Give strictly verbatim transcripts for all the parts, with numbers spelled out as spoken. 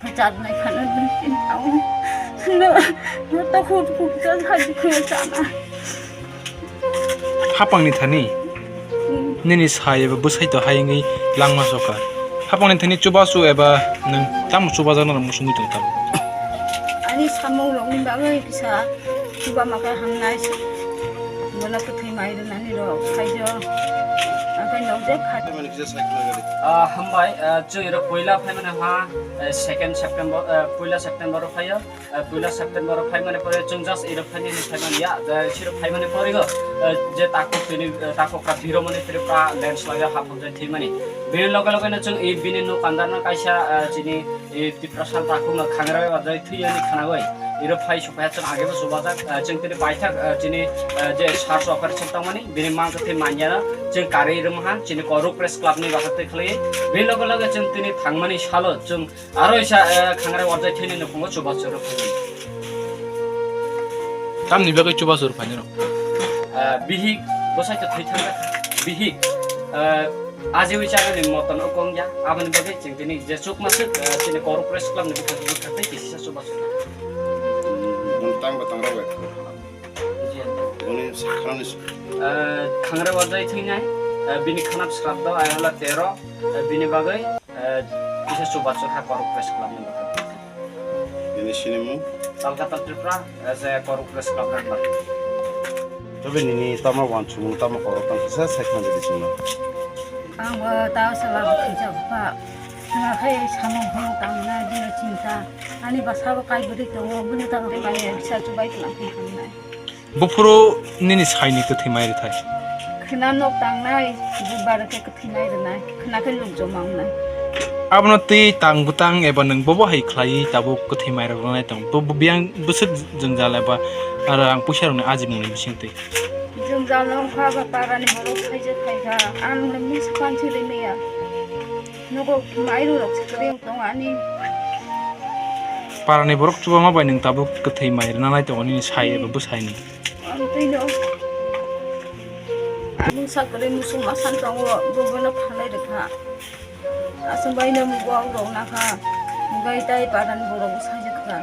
Phaicharnai khana dun tin tao. No, no to khut khut ka haji khana chana. Hapangni thani? Hmm. Nini sai eba bwsai to hayungwi langma soka. Hapangni thani chubachu eba nwng tamo chubajakno rok musungwi tong tamo? Ani samung rokni bagwi kisa chuba makai hamnai. Bono kwthwi mai rwnani rok khaijo. Angkai nokjak kha. Ah, hambai, ah, chwng iro poila phaimani ha, eh, second September, eh, poila September o phaio. Eh, poila September o phaimani pore chwng just iro phainani phaimani ya, eh, siro phaimani pore go, eh, je takhuk tini, eh, takhuk kha biromani Tripura landslide o haphang jai thwimani. Bini loge loge no chwng i bini nuk andar no kaisa, eh, chini i Tiprasa takhuk no khangra bai bajai thwiyani khanagoi. Iro phai sokha chwng age bo chubajak, eh, chwng tini paithak, eh, chini, eh, je search operation tongmani, bini mang kwthwi manya no chwng karwi rwmaha, chini Koruk Press Club ni basa twi khlai. Bini loge loge chwng tini thangmani salo chwng Aro isa, eh, khangrai warjai thwini nukhungo chubachu rok phainai. Tamni bagwi chubachu rok phainai rok? Eh, bihik bwsai twi thwi thangkha. Bihik, eh, ajiwi chagani moton o kongya. Aboni bagwi chwng tini je chukmaswk, eh, chini Koruk Press Club ni bwkhak bwkhak tei kisisa chubachu. Nwng tang ba tang rok bai. Boni sakhrani. Eh, khangrai warjai thwinai, eh, bini khanap sraddho ayala tero, eh, bini bagwi Eh, kisa chubachu kha Koruk Press Club ni bagwi. Nini sinimung? Kolkata Tripura, as a Koruk Press Club member. Tobe nini tamo wansukmung, tamo korok tang kisa sai khna di sino. Ang bo ta sala bo kisa ba. Nga khai samung phang tang na di chinta. Ani basa bo kai bwrwi tongo, bini ta kai sa chubai tlang khanai. Buphuru nini saini kwthwi mai rwthai. Khwna nok tangnai, bubar khe kwthwi mai rwnai, khwna khe luk joma wngnai. Abono twi tang bwtang eba nwng bobo hai khlaiwi tabuk kwthwi mai rok rwnai tong. Bo, bo biyang bwswk jwngjal eba rang puisa rokni ajimungni bisingtwi. Jwngjal wngkha ba parani borok khaijak khaikha, ang nwngni swkang chili maya. Nogo mairu rok se kwrwi wng tongo ani. Parani borok chubama bai nwng tabuk kwthwi mai rwna nai tongo nini sai eba bwsaini. Ang twi no. Mungsa kwrwi muchung masan tongo, bo bono phalai rwkha. Aswk bai no mugo ang rok nakha. Mugai tai parani borok bwsai rwkha.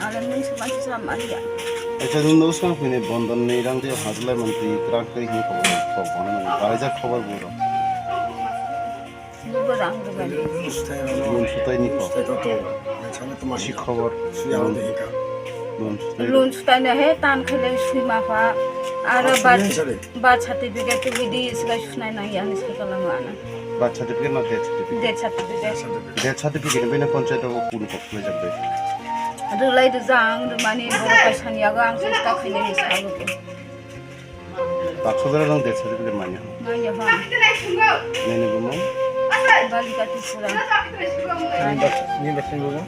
Ale mungsa mansi sa maliya. Acha nwng no swkang phini bondon ni rang twi hajlai mantwi kwrak twi hin khobor kok bono nang. Barijak khobor boro. Loan sutai ni kok. Sutai to to. Nang sama to masi khobor. Suya de hika. Loan sutai. Loan sutai na he tan khele sui ma pha. Aro ba, ba certificate to bidi sigai sunai nang yang sigai kalang ana. Ba certificate na death certificate. Death certificate. Death certificate ni bini panchayat o kun kok khulai jak bai. Rulai rujang rumani borok kaisa ni yago ang chesta khainai ni sago. Baksa jora nang death certificate manya. Manya ha. Nini bumo? Balika Tripura. Nini bas-, nini basing bumo?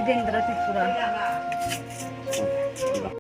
Bidendra Tripura.